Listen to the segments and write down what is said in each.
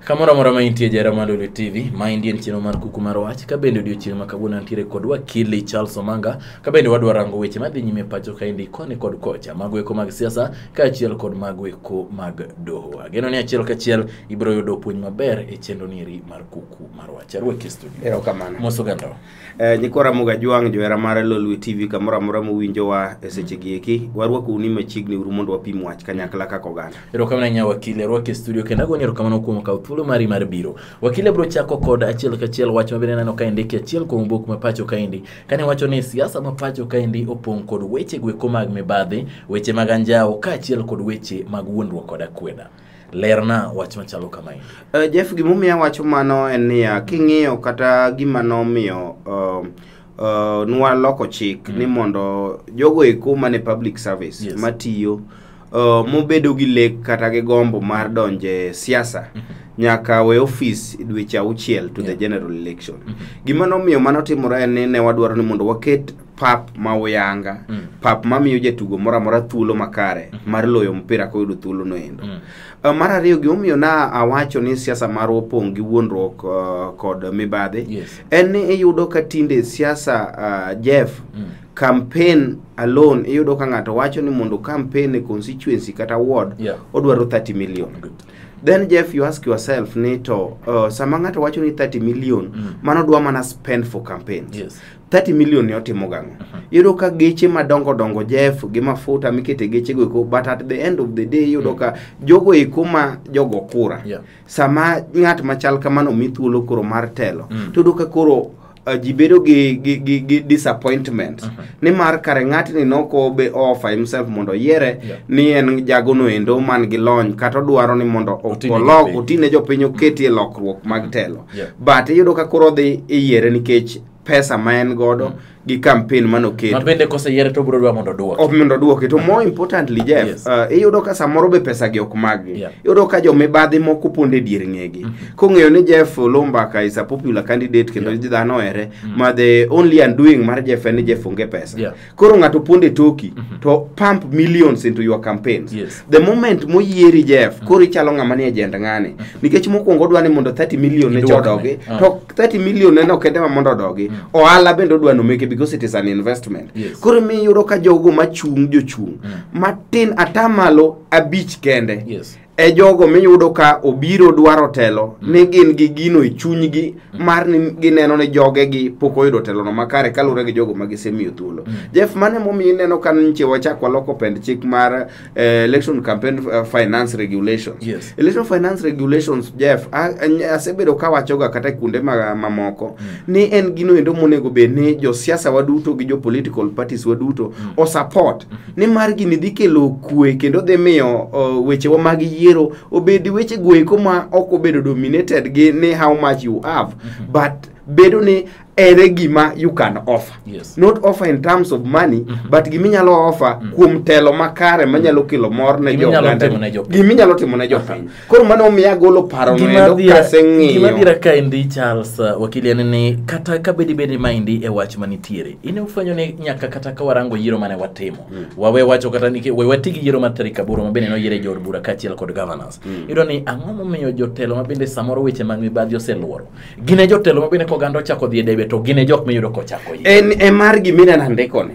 Kamoro amora ma intie jahera mar Lolwe TV, ma endi en chenro mar kuku mar wach, ka bende odiochieng' ma kawuono antiere kod wakili Charles Omanga, ka bende wadwa rango weche madhi nyime pacho kaendi koni kod kocha, mago eko mag siasa kaachiel kod mago eko mag doho. Ageno ni achiel kachiel ibiro yudo puonj maber e chenro nieri mar kuku mar wach. Arwaki e studio. Erokamano. Mos oganda. Nyikwa Ramogi Ajwang', johera mar Lolwe TV kamoro amora muwinjowa e seche gi eki, warwakou ni machiegni uru mondo wapim wach kanyakla kaka oganda. Erokamano ahinya wakili, arwaki e studio kendo agoni erokamano kuom kawo thuolo mari mar biro. Wakili abiro chako kod achiel kachiel wach mabende aneno ka indiki achiel kuom obok ma pacho kaendi. Kane wacho ni siasa ma pacho kaendi opong' kod weche goeko mag mibadhi, weche mag anjawo kaachiel kod weche mag wuondruok kod akweda. Lerna wach machalo kama endi. Jeff, gimomiyo awacho mano en niya, king'iyo kata gima nomiyo nwaloko chik ni mondo jogo eko mane public service matiyo mobedo gi lek kata gi gombo mar donje siasa nyaka we ofis dweche 6 to the general election. Gima nomiyo mano timore en ni ne wadwaro ni mondo waket pap ma oyanga, pap mamiyo jatugo moro amora thuolo makare mar loyo mpira koyudo thuolo no endo. Mar ariyo, gimomiyo na awacho ni siasa marwa opong' gi wuondruok kod mibadhi en ni iyudo ka tinde siasa, Jeff, campaign alone iyudo ka ng'ato wacho ni mondo campaign e constituency kata ward odwaro 30 million. Good. Then Jeff, you ask yourself ni to sama ng'ato wacho ni 30 million, mano dwa mana spend for campaigns. 30 million ni otimo gang'o? Iyudo ka geche madongo dongo, Jeff, gi mafuta mikete geche go eko, but at the end of the day iyudo ka jogo eko ma jogo kura, sama ng'at machal kamano omi thuolo koro mar telo, to iyudo ka koro ji bedo gi disappointment nimar kare ng'atni noko be offer himself mondo oyiere ni en jagono endo man gi lony kata odwaro ni mondo Otine olok jopiny. Otine jopiny, oketie lokruok mag telo, but iyudo ka koro odhi iyiere nikech pesa ma en godo gi campaign manoketo. Ma bende koseyiere to obiro dwa mondo oduoki. Ok mondo oduoki. To more importantly, Jeff, iyudo ka samoro be pesa gi ok maggi. Iyudo ka jomibadhi moko pondo e dier ng'egi kong'eyo ni Jeff Olumbaka is a popular candidate kendo dhano ohere, ma the only undoing mar Jeff en ni Jeff onge pesa. Koro ng'ato pondo e toki to pump millions into your campaigns. The moment moyieri, Jeff, koro ichalo ng'ama ni agent ng'ani, nikech mokwongo odwa ni mondo 30 million ne cha Iduokne. odogi. To 30 million neno kende ma mondo odogi, ohala bende odwa nomeke because it is an investment. Koro mi iyudo ka jogo machung' jochung' matin 5% kende e jogo miyudo ka obiro dwaro telo ni gin gi gino e chunygi mar ni gineno ni jogegi pok oyudo telono makare kaluwore gi jogo ma gisemiyo thuolo. Jeff, mano emomiyo ineno ka nyiche wachak waloko pend chik mar election campaign finance regulations. Election finance regulations, Jeff, asebedo kawachoga kata e kuonde mamoko ni en gino endo monego bed ni josiasa waduto gi jo political parties waduto osupport, nimar gini dhi kelo kwe kendo dhi miyo wechewa mag yiero obed weche goeko ma ok obedo dominated gi ni how much you have, but bedo ni ere gima you can offer, not offer in terms of money, but giminyalo offer kuom telo makare manyalo kelo mor ne Giminyalo jo-oganda. timo ne jopiny. Giminyalo timo ne jopiny. Koro mano omiyo agolo paro no Gima endo Gima kaseng'iyo. dhira kaendi, Charles, wakili, en ni kata ka bedi bedi maendi e wach manitiere, in ifwenyo ni nyaka kata ka warango yiero mane watimo, wawe wacho kata ni we wati gi yiero mar tarik 8 ma bende noyiere jood bura kaachiel kod governors, iyudo ni ang'o momiyo jotelo ma bende samoro weche mag mibadhi oseluoro gin e jotelo ma bende koganda ochako dhi e debe to gin e jok miyudo kochako yiero. En e mar gimineno andikoni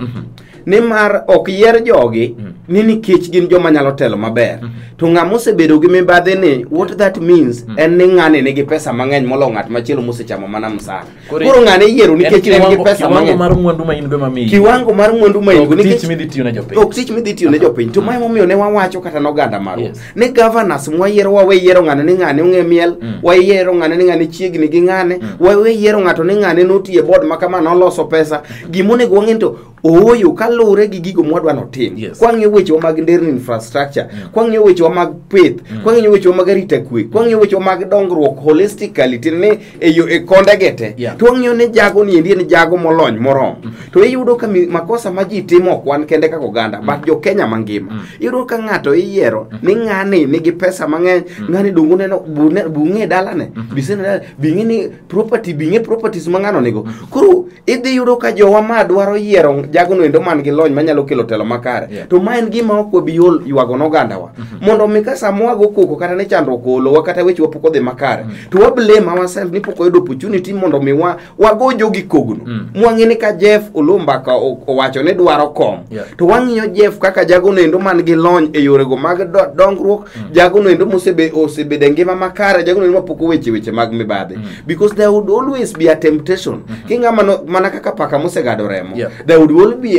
nimar ok yier jogi ni nikech gin joma nyalo telo maber, to ng'ama osebedo gi mibadhi ni, what that means en ni ng'ani nigi pesa mang'eny molo ng'at machielo mosechamo mana msara. Koro ng'ane iyiero nikech en gi pesa kiwango mang'eny. Mar mwandu ma in go ema miyi. Kiwango mar mwandu ma in go Ok tich nikech midhi tiyo ne jopiny. Ok tich midhi tiyo ne jopiny. To mae momiyo ne wawacho kata noganda marwa ni governors mwayiero, wawe yiero ng'ane ni ng'ane ong'e miel, wayiero ng'ane ni ng'ane chiegni gi ng'ane, wawe yiero ng'ato ni ng'ane notiyo e board ma kama noloso pesa. Gimonego wang'e ni to ooyo kaluwore gi gigo mwadwa notim. Kwang'iyo wechewa mag nderni, infrastructure, kwang'iyo wechewa mag pith, kwang'iyo wechewa mag arita kwe, kwang'iyo wechewa mag dongruok holistically, tiende ni e yo e kondege te, to wang'iyo ni jago ni endi en jago molony moromo, to iyudo ka makosa ma ji timo ok wan kende kaka oganda, but jo Kenya mangima. Iyudo ka ng'ato iyiero ni ng'ani nigi pesa mang'eny, ng'ani dongo neno bung'e dalane bisene dalane bing'e ni property bing'e properties ma ng'ano nigo. Koro idhi yudo ka jowa ma dwaro yiero jagono endo man gi lony manyalo kelo telo makare, to ma en en gima ok wabi ywago nogandawa. Mondo mi ka sama wago koko kata ne chandruok olowa kata weche pok odhi makare, to wa blame ourselves ni pok wayudo opportunity mondo mi wago jogi kogno. Mwang'e ni ka Jeff Oloo Mbaka owacho ni dwaro kom, to wang'iyo Jeff kaka jago noendo man gi lony e yorego mag dongruok, jago noendo osebedo e ngima makare, jago noendo mapok oweche weche mag mibadhi. Because there would always be a temptation. King'ama mana kaka paka mosegado remo, there would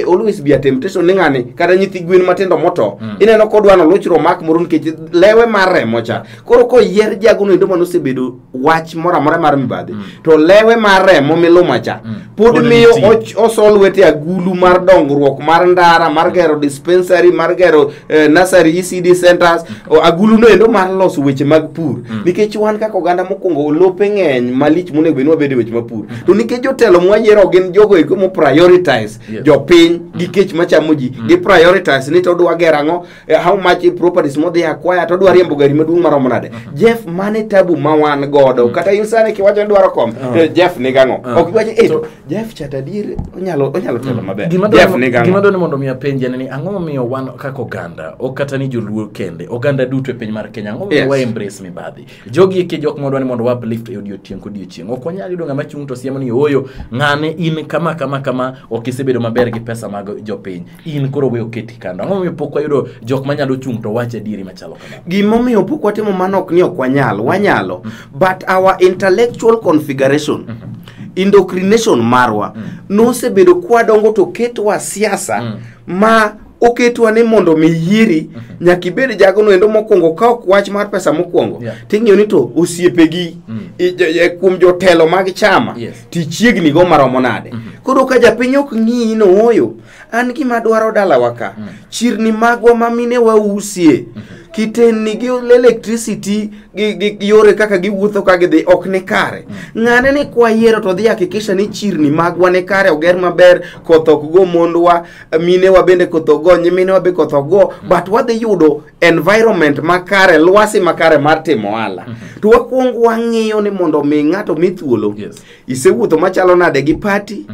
always be a temptation ni ng'ani kata nyithi gwen matindo moto, ineno kodwa no luchro mak moro nikech lewe mar remo cha. Koro koyier jago noendo manosebedo wach moro amora mar mibadhi, to lewe mar remo miluma cha pod miyo osol lwete agulu mar dongruok mar ndara, mar gero dispensary, mar gero nursery ECD centers, agulu noendo mar loso weche mag pur. Nikech wan kaka oganda mokwongo lope ng'eny malich monego bed ni wabedo e weche mag pur. To nikech jotelo mwayiero gin jogo eko mo prioritize jopiny gi kech machamo ji, gi prioritize ni to odwa gero ang'o, how much properties modhi acquire, to odwa riembo gari maduong' maromo nade. Jeff, mane tabu ma wan godo. Kata in sani kiwacho ni dwaro kom, to Jeff ni gang'o? Ok iwacho Jeff cha to adier onyalo telo maber. Jeff ni gang'o? Gima dwani mondo mi apenji en ni ang'o momiyo wan kaka oganda, ok kata ni joluo kende, oganda duto e piny mar Kenya, ang'o momiyo wa embrace mibadhi? Jogi eke jok modwa ni mondo wa uplift e odiochieng' kodiochieng'. Ok wanyal yudo ng'ama chung' to siemo ni ooyo, ng'ane in kama kama kama ok isebedo maber gi pesa mag jopiny. In koro we oketi kando. Ang'o momiyo pok wayudo jok manyalo chung' to wacho adieri machalo kama? Gimomiyo pok watimo mano ok ni ok wanyal, wanyalo. But our intellectual configuration, indoctrination marwa, nosebedo kwadongo to ketwa siasa ma oketwa ni mondo mi yieri, nyaka ibed jago noendo mokwongo ka ok wach mar pesa mokwongo, ting'iyo ni to osiepegi kuom jotelo mag chama, tichiegni go maromo nade. Koro ka japiny ok ng'iyi no ooyo, an gima dwaro dalawa ka, chirni magwa ma mine wausie, kitenni gi electricity gi yore kaka giwuotho ka gidhi ok ni kare. Ng'ane ni kwayiero to dhi hakikisha ni chirni magwa ni kare, oger maber, koth ok go mondwa, minewa bende koth ok go, nyiminewa be koth ok go, but wadhi yudo environment makare, lwasi makare mar timo ohala. To wakwong wang'iyo ni mondo mi ng'ato mi thuolo, isewuotho machalo nade gi party,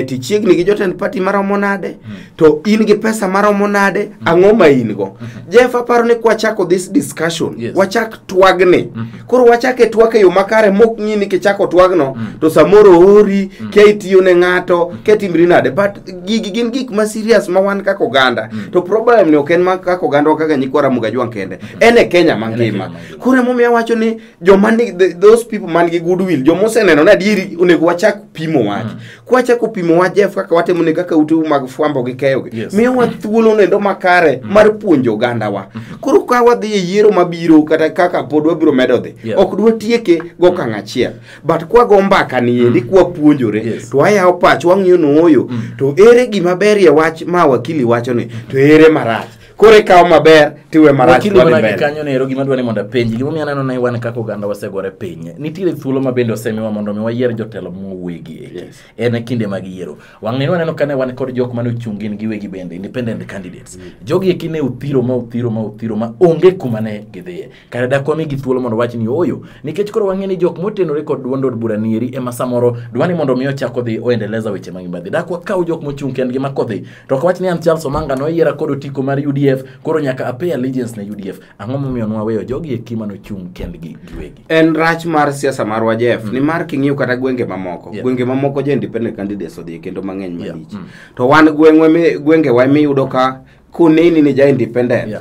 tichiegni gi jotend party maromo nade, to in gi pesa maromo nade, ang'o ma in go. Jeff, aparo ni kwachako this discussion, wachak twagni. Koro wachake twak e yo makare mok ng'i ni kichako twagno, to samoro ori, kia itiyo ne ng'ato, kia timri nade. But gigi gin gik ma serious ma wan kaka oganda. To problem ni ok en ma kaka oganda kaka nyikwa Ramogi Ajwang' kende, en e Kenya mangima. Koro emomiyo awacho ni joma ni those people man gi goodwill, joma oseneno ni adieri onego wachak pimo wach. Kwachako pimo wach Jeff kaka watimo ni kaka ute mag fwambo gi keyo gi, miyowa thuolo nendo makare mar puonjo ogandawa. Koro ka wadhi e yiero mabiro kata kaka pod wabiro medo dhi, ok dwatieke gokang' achiel. But kwago mbaka ni endi kwapuonjore, to wayawo pach wang'iyo nooyo, to ere gima berie wach ma wakili wacho ni, to ere marach. Koro ikawo maber tiwe marach. Wakili mana gi kanyo nero gima dwani mondo apenji, gimomiyo aneno ni wan kaka oganda wasegore piny. Nitiere thuolo ma bende osemiwa mondo mi wayier jotelo mwawegi eki. En kinde mag yiero. Wang'ni waneno kane wan kod jok mane ochung' gin giwegi bende, independent candidates. Jogi eki ne othiro ma othiro ma othiro ma onge kuma ne gidhiye. Kare dak wamigi thuolo mondo wach ni ooyo, nikech koro wang'e ni jok motenore kod duond od bura nieri ema samoro dwani mondo mi ochak odhi oendeleza weche mag mibadhi. Dak wakaw jok mochung' kendgi ma kodhi. To ok wach ni an Charles Omanga noyiera kod otiko mar UDF, koro nyaka apay allegiance ne UDF. Ang'o momiyo nwaweyo jogi eki manochung' kendgi giwegi? En rach mar siasa marwa Jeff, nimar king'iyo kata gwenge mamoko, gwenge mamoko jo independent candidates odhi kendo mang'eny malich. To wan gwengewa miyudo ka koneni ni ja independent,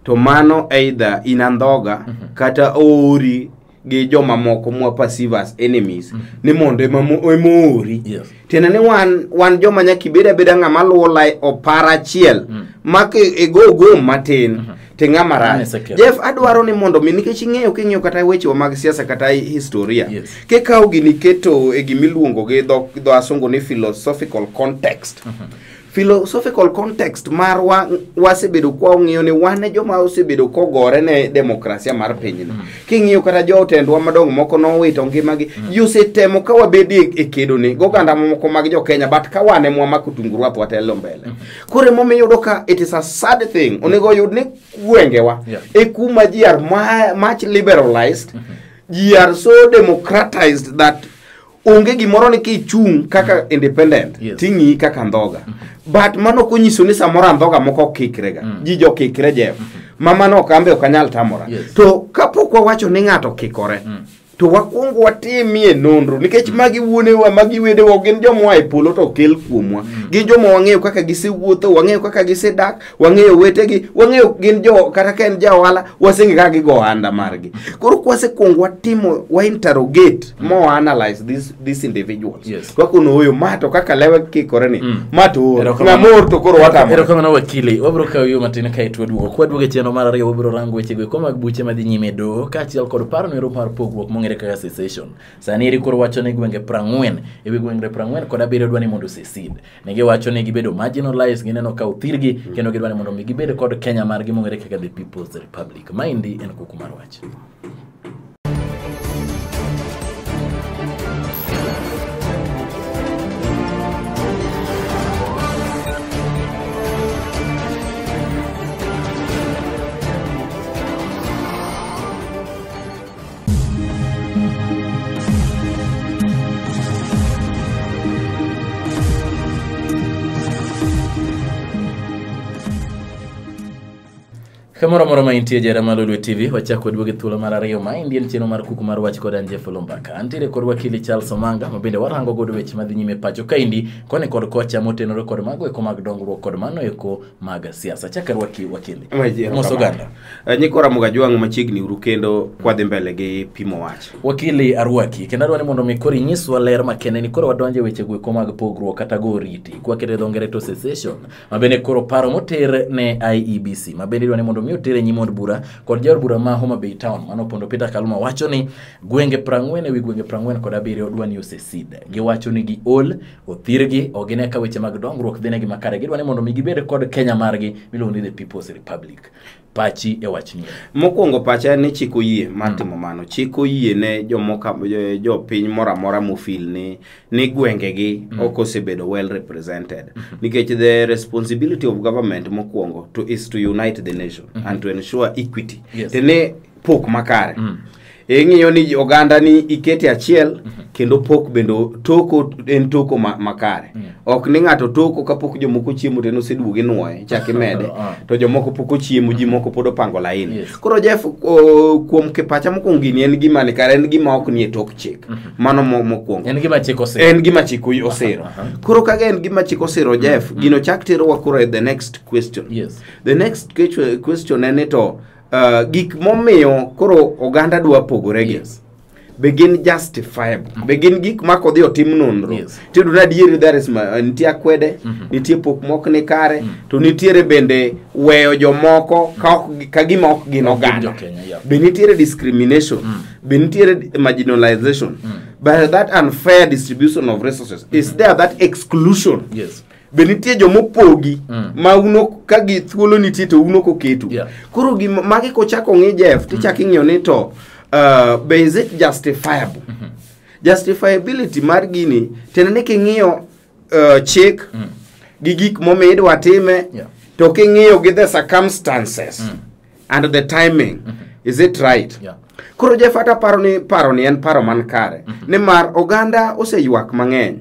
to mano either in andhoga kata oori gi joma moko mwa perceive as enemies, ni mondo ema oori. Tiende ni wan joma nyaka ibed abeda ng'ama luwo lai opara achiel, ma igo go matin, to ng'ama rach. Jeff, adwaro ni mondo mi nikech ing'eyo king'iyo kata wechewa mag siasa kata historia, kikawo gini keto e gimiluongo gi dho asungu ni philosophical context. Philosophical context marwa wasebedo kwa ong'iyo ni wan e joma osebedo kogore ne demokrasia mar pinyni. King'iyo kata jotendwa madongo moko nowito ngimagi, ji osetemo ka wabedi e kedo ni goganda mamoko mag jo Kenya, but ka wan ema wamako tungu rwath watelo mbele. Koro emomiyo iyudo ka it is a sad thing, onego oyud ni gwengewa e kuma ji are much liberalized, ji are so democratized that Onge gimoro ni kichung' kaka independent ting'i kaka andhoga. But mano ok onyiso ni samoro andhoga moko okikre ga. Ji jokikre Jeff. Ma mano ok ambe ok anyal tamora. To kapok wawacho ni ng'ato okikore, to wakwongo watimie nonro nikech magi wuonewa, magi wedewa, gin joma oa e polo to okel kuomwa. Gin joma wang'eyo kaka gisewuotho, wang'eyo kaka gisedak, wang'eyo wetegi, wang'eyo gin jo kata ka en ja ohala, waseng'e kaka gigo ohanda margi. Koro kwasekuongo watimo, wa interrogate, mo analyze these individuals. Wakono oyo, ma to kaka lewe kikore ni, ma to oro. Ng'ama or to koro watamore. Erokamano wakili, wabiro kawo yo matin kae to waduogo. Kwaduogo e chenro mar ariyo, wabiro rango wechego eko mag buche madhi nyime e doho, kaachiel kod paro noero mar pogruok mong'ere kaka secession. Sani eri koro wacho ni gwenge 40, ewi gwenge 47 dwa ni mondo secede. Ne giwacho ni gibedo marginalized, gineno ka othirgi, kendo gidwa ni mondo mi gibed kod Kenya margi mong'ere kaka the People's Republic. Maendi en kuku mar wach. Kamoro amora ma intie jara mar Lolwe TV, wachako waduogo e thuolo mar ariyo. Ma endi en chenro mar kuku mar wach kod an Jeff Olumbaka. Antiere kod wakili Charles Omanga, ma bende warango godo weche madhi nyime pacho kaendi, koni kod kocha motenore kod mago eko mag dongruok kod mano eko mag siasa. Chak arwaki wakili. Mos oganda. Nyikwa Ramogi Ajwang' machiegni uru kendo kwadhi mbele gi pimo wach. Wakili arwaki, kendo adwa ni mondo mi koro inyiswa ler makende ni koro wadonje weche go eko mag pogruok kata go oriti. Kwakete dho ngere to secession, ma bende koro paro moter ne IEBC, ma bende idwa ni mondo mi oter e nyim od bura kod jaod bura ma Homa Bay Town, mano Opondo Peter Kaluma wacho ni gwenge 40 ewi gwenge 47 dwa ni osecede. Giwacho ni giol, othirgi, ok gine ka weche mag dongruok dhi negi makare. Gidwa ni mondo mi gibed kod Kenya margi miluongo ni the People's Republic. Pachi e wachni. Mokwongo pacha en ni chik oyie mar timo mano. Chik oyie ne jomoka, jopiny moro amora mofil ni gwengegi ok osebedo well represented. Nikech the responsibility of government mokwongo is to unite the nation and to ensure equity. Tene pok makare. Ing'iyo ni oganda ni ikete achiel kendo pok bende toko en toko makare. Ok ni ng'ato toko kapok jomoko chiemo to en oseduogo inuoye, chak imede. To jomoko pok ochiemo, ji moko pod opango laini. Koro Jeff, kuom kipacha mokwongo gini en gima ni kare, en gima ok nie tok chik. Mano mokwongo. En gima chik osiro. En gima chik osiro. Koro kaka en gima chik osiro, Jeff, gino chak terowa koro e the next question. The next question en ni to gik momiyo koro oganda dwa pogore gi. Be gin justifiable? Be gin gik ma kodhi otim nonro? Tiyudo ni adieri there is nitie akwede, nitie pok mok ni kare, to nitiere bende weyo jomoko ka ok ka gima ok gin Ok gin oganda. jo-Kenya, yeah. Be nitiere discrimination? Be nitiere marginalization? By that unfair distribution of resources, is there that exclusion? Be nitie jomopogi ma uno ka gi thuolo nitie to uno koketu. Koro gima magi kochako ng'i Jeff, tichako ing'iyo ni to be is it justifiable? Justifiability mar gini tiende ni king'iyo chik gi gik momiyo idwa time, to king'iyo gi the circumstances and the timing, is it right? Koro Jeff ata paro ni en paro man kare. Nimar oganda oseywak mang'eny.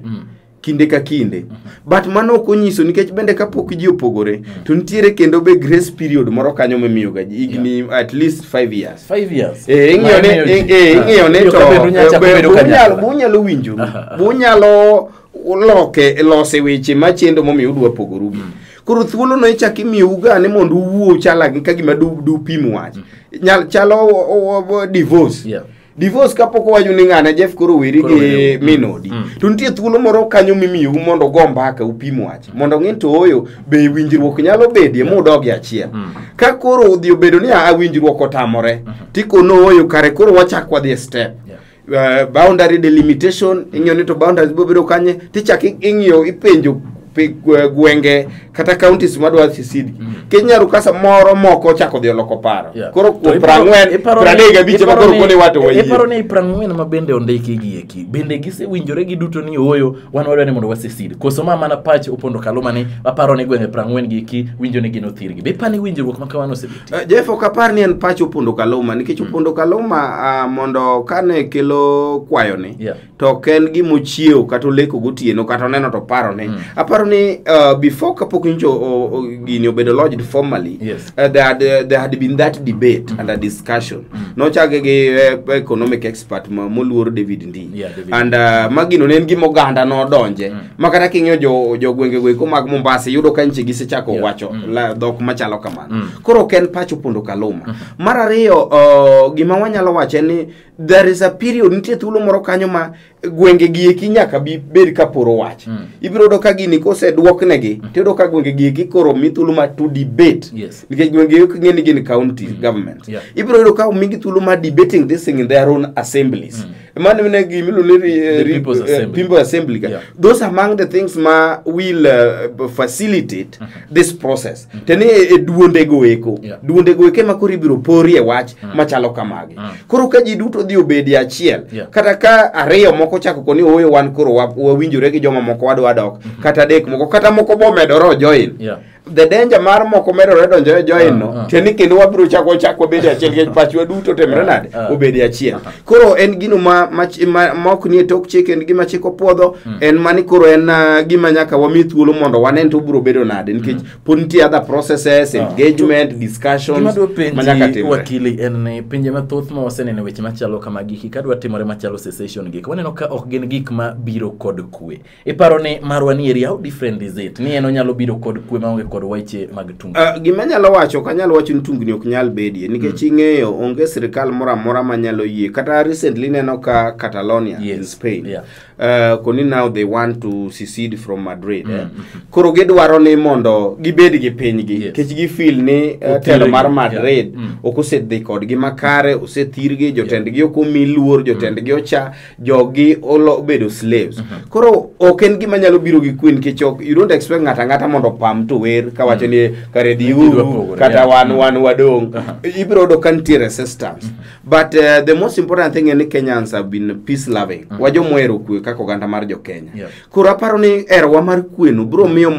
Kinde ka kinde. But mano ok onyiso nikech bende kapok ji opogore, to nitiere kendo be grace period moro kanyo mimiyo ga ji, higni at least 5 years. 5 years. Ing'iyo ni, Mano miyo ji. ing'iyo ni Iyo to, ka bedo nyacha bedo kanyakla. bunyalo winjoru. Bunyalo lose weche machendo momiyo udwa pogoru gi. Koro thuolo no ichako imiyou ga ni mondo uwuo chala ka gima du pim wach. Nyal chalo divorce. Divorce kapok owacho ni ng'ane Jeff koro weri Koro gi weri. minodi. To nitie thuolo moro kanyo mimiyou mondo ugo mbaka upim wach. Mondo ng'i to oyo be winjruok nyalo bedie mudogi achiel. Ka koro odhi obedo ni a winjruok otamore, tikono oyo kare koro wachak wadhi e step. Boundary delimitation, ing'iyo ni to boundaries biro bedo kanye, tichak ing'iyo ipenjo gwenge kata counties madwa secede. Kenya Rukasa moro moko chako dhi oloko paro. Koro kuom 40 35 ma koro kone watu wayie. Iparo ni 40 ma bende ondiki gi eki. Bende gisewinjore giduto ni ooyo wan wadwa ni mondo wasecede. Koso ma mana pach Opondo Kaluma ni aparo ni gwenge 40 gi eki winjo ni gin othirgi. Be ipani winjruok ma kamano osebetie? Jeff, ok apar ni en pach Opondo Kaluma nikech Opondo Kaluma mondo kane kelo kwayo ni to ok en gima ochiewo kata oleko gotieno kata oneno to paro ni. Aparo ni before kapok nyocha gini obedo lodged formally, there had been that debate and a discussion. Nochake gi economic expert moluor David Ndii. And magino ne en gima oganda nodonje. Ma kata king'iyo jo gwenge go eko mag Mombasa iyudo ka nche gisechako wacho dhok machalo kamano. Koro ok en pach Opondo Kaluma. Mar ariyo, gima wanyalo wacho en ni there is a period, nitie thuolo moro kanyo ma gwenge gi eki nyaka bi bed ka poro wach. Ibiro yudo ka gini koseduoknegi, tiyudo ka gwenge gi eki koro mi thuolo ma to debate. Nikech gwenge ok ng'e ni gin county government. Ibiro yudo ka omigi thuolo ma debating this thing in their own assemblies. Mano ne gimiluongo ni People's Assembly. People's Assembly. Those are among the things ma will facilitate this process. Tene e duonde go eko. Duonde go eko ema koro ibiro porie wach machalo kamagi. Koro ka ji duto dhi obedi achiel, kata ka ariyo moko chako koni ooyo wan koro wawinjore gi joma moko wadwa dok, kata adek moko, kata moko bo medore join. The danger mar moko medore donjo e join no, tiende ni kendo wabiro chako wabede achiel nikech pachwa duto temre nade obede achiel. Koro en gino ma ok nie tok chik, en gima chik opuodho, en mani koro en gima nyaka wami thuolo mondo wanen to obiro bedo nade nikech pod nitie other processes, engagement, discussions ma nyaka timre. Wakili, en ni pinje mathoth ma waseneno weche machalo kamagi kadwa timore machalo secession gi, waneno ka ok gin gik ma biro kod kwe. Iparo ni marwa ni eri, how different is it? Ni en onyalo biro kod kwe maonge kod weche mag tungni. Gima anyalo wacho, ok anyal wacho ni tungni ok nyal bedie nikech ing'eyo onge sirikal moro amora manyalo yie. Kata recently neno ka Catalonia in Spain, koni now they want to secede from Madrid. Koro gidwaro ni mondo gibed gi pinygi nikech gifeel ni telo mar Madrid ok osedhi kodgi makare, osethirgi, jotendgi ok omi luor, jotendgi ocha, jogi obedo slaves. Koro ok en gima nyalo biro gi kwe nikech you don't expect ng'ato ang'ata mondo opam to wer kawacho ni kare dhiuru kata wan wadong'. Ibiro yudo ka nitie resistance. But the most important thing en ni Kenyans have been peace loving. Wajomohero kwe kaka oganda mar jo Kenya. Koro aparo ni herowa mar kwe no biro miyo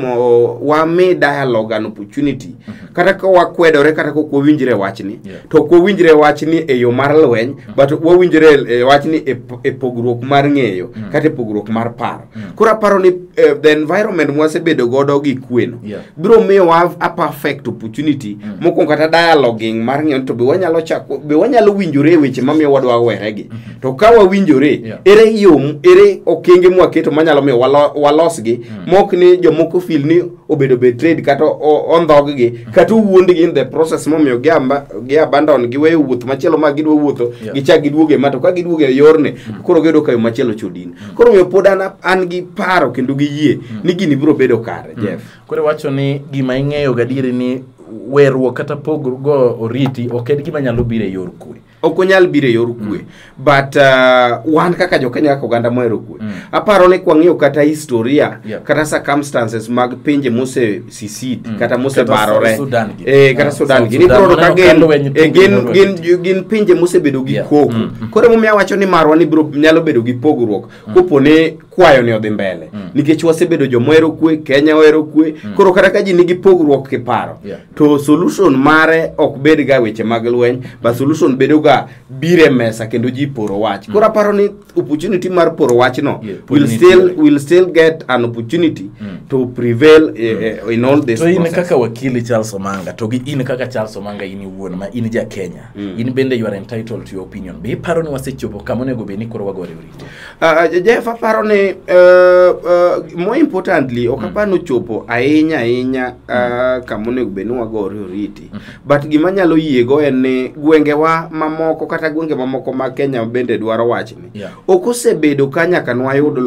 wami dialogue an opportunity. Kata ka wakwedore kata ka ok wawinjre wachni, to ok wawinjre wachni e yo mar lweny, but wawinjre e wachni e pogruok mar ng'eyo kata e pogruok mar paro. Koro aparo ni the environment mwasebedo godo gi kwe no biro miyo wa a perfect opportunity mokwongo kata dialoguing mar ng'eyo to be wanyalo chako, be wanyalo winjore e weche mamiyo wadwa weregi. To ka wawinjore, ere yo, ere okenge mwaketo manyalo miyo walosgi, mok ni jomoko feel ni obedo betrayed kata ondhog-gi kata owuondgi in the process momiyo gi abandon giweyo wuoth machielo ma gidwa wuotho, gichak giduoge ma to ka giduoge e yorni koro giyudo ka yo machielo chodin. Koro omiyo pod an gi paro kendo gi yie ni gini biro bedo kare, Jeff. Koro iwacho ni gima ing'eyo gadieri ni weruok kata pogruok oriti ok en gima nyalo biro e yor kwe. Ok onyal biro e yor kwe. But wan kaka jo Kenya kaka oganda mohero kwe, aparo ni kwang'iyo kata historia kata circumstances mag pinje mose secede kata mosebarore, kata Sudan gi, ibiro yudo ka gin pinje mosebedo gi koko. Koro emomiyo awacho ni marwa ni biro nyalo bedo gi pogruok kopo ni kwayo ni odhi mbele nikech wasebedo jomohero kwe, Kenya ohero kwe. Koro kata ka ji nigi pogruok kiparo, to solution mare ok bed ga weche mag lweny, but solution bedo ga biro e mesa kendo ji poro wach. Koro aparo ni opportunity mar poro wach no will still get an opportunity to prevail in all this process. To in kaka wakili Charles Omanga, to gi in kaka Charles Omanga in iwuon ma in ja Kenya, in bende you are entitled to your opinion. Be iparo ni wasechopo kama onego bed ni koro wagore oriti? Jeff, aparo ni more importantly ok apar ni ochopo ahinya ahinya kama onego bed ni wagore oriti. But gima anyalo yiego en ni gwengewa mamoko kata gwenge mamoko mag Kenya bende dwaro wachni. Ok osebedo ka nyaka nwayud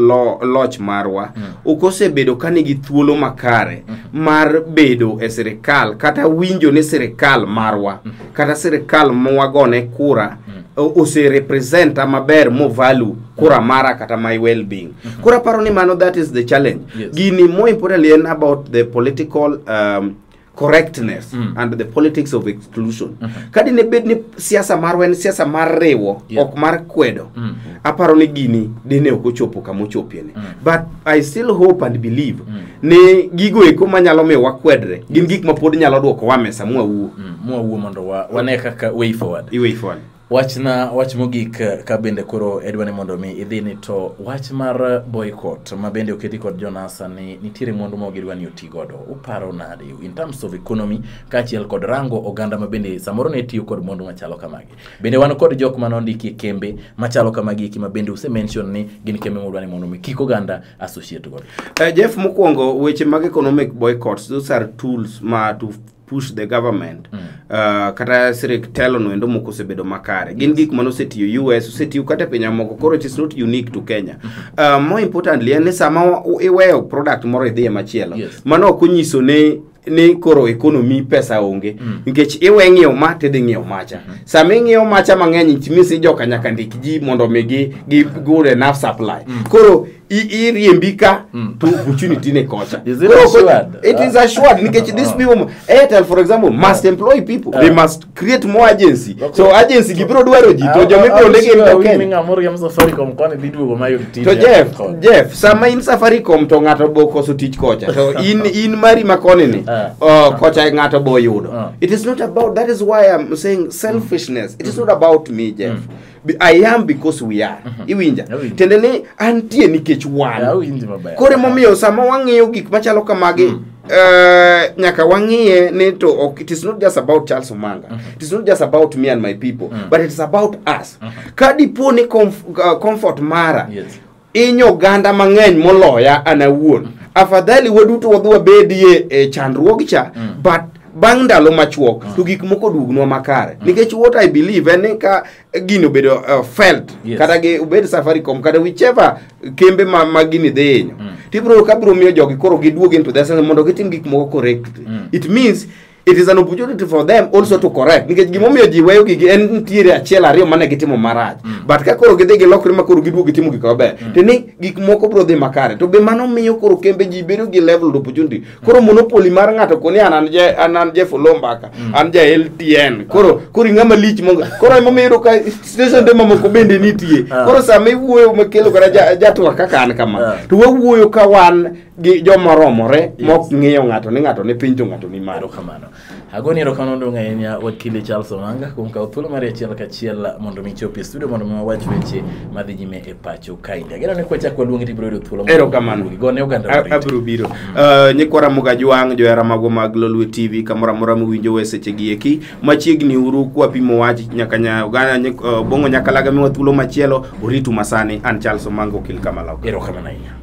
loch marwa, ok osebedo ka nigi thuolo makare mar bedo e sirikal kata winjo ni sirikal marwa kata sirikal mwagone kura Ose representa maber mo value kura mara kata my well being. Koro aparo ni mano, that is the challenge. Gini more importantly en about the political correctness and the politics of exclusion. Ka dine bed ni siasa marwa en siasa mar riwo, ok mar kwedo, aparo ni gini dine ok ochopo kama ochopie ni. But I still hope and believe ni gigo eko manyalo miyo wakwedre gin gik ma pod nyalo duoko wa mesa mwawuo. Mwawuo mondo wane kaka way forward. I way forward. Wachna wach mogik, ka bende koro edwa ni mondo mi idhi ni to wach mar boycott ma bende oketi kod jonasa ni nitiere mwandu ma gidwa ni oti godo, uparo nade in terms of economy kaachiel kod rango oganda ma bende samoro ne tiyo kod mwandu machalo kamagi? Bende wan kod jok mane ondiki e kembe machalo kamagi eki ma bende use mention ni gin kembe mudwa ni mondo mi kik oganda associate godo. Jeff, mokwongo weche mag economic boycotts, those are tools ma to push the government. Kata sirik telo no endo moko osebedo makare gin gik mane osetiyo US, osetiyo kata e pinje moko, koro it is not unique to Kenya. More importantly en ni sama iweyo product moro idhiye machielo, mano ok onyiso ni koro economy pesa onge, nikech iwe ng'iewo ma tidhi ng'iewo macha. Sama ing'iewo macha mang'eny, it means ni joka nyaka ndik ji mondo mi gi good enough supply. Koro iriembi ka to opportunity ne kocha. Is it Koro assured? It is assured nikech these people, Airtel for example, must employ people. They must create more agency. So agency gibiro dwaro ji to joma ibiro ndiki gin jo Kenya. Ng'ama oriemb Safaricom koni dhi duogo mayud tich. To Jeff, sama in Safaricom to ng'ato bo koso tich kocha to in mari makoni ni kocha ng'ato bo yudo. It is not about, that is why I'm saying selfishness. It is not about me, Jeff. I am because we are. Iwinja? Awinjo. Tiende ni antie nikech wan. Awinji maber. Koro emomiyo sama wang'iyo gik machalo kamagi, nyaka wang'iye ni to ok, it is not just about Charles Omanga. It is not just about me and my people, but it is about us. Ka dipo ni comfort mara inyo oganda mang'eny moloya an awuon, afadhali waduto wadhi wabedie e chandruog cha, but bang' ndalo machuok to gik moko oduognwa makare. Nikech what I believe en ni ka gini obedo felt, kata gi obed Safaricom kata whichever kembe ma gini dhi hinyo, tibiro ka biro miyo jogi koro giduog into their senses mondo gitim gik moko correctly. It means it is an opportunity for them also to correct, nikech gimomiyo ji weyo gigi en nitiere achiel ariyo mane gitimo marach. But ka koro gidhi gilokre ma koro giduogo gitimo gik maber, to ni gik moko biro dhi makare. To be mano miyo koro kembe ji bedo gi level of opportunity. Koro monopoly mar ng'ato koni an Jeff Olombaka, an ja LTN, koro ing'ama lich mongo. Koro emomiyo iyudo ka station de mamoko bende nitie. Koro sama iwuoyo makelo kata jatwak kaka an kama, to wawuoyo ka wan gi joma romore mok ng'iyo ng'ato ni ng'ato ni piny to ng'ato ni malo. Erokamano. Agoni erokamano maduong' ahinya wakili Charles Omanga kuom kawo thuolo mari achiel kachiel mondo mi ichop e studio mondo mi wawach weche madhi nyime e pacho kaendi. Ageno ni kwachak waluongi to ibiro yudo thuolo mondo Erokamano. Gone oganda oriti. Abiro biro. Nyikwa Ramogi Ajwang', johera magwa mag Lolwe TV, kamoro amora muwinjowa e seche gi eki, machiegni uru kwapimo wach nyaka nya oganda Bongo Nyakalaga miwa thuolo machielo, oritu masani. An Charles Omanga, okil Kamaloka. Erokamano ahinya.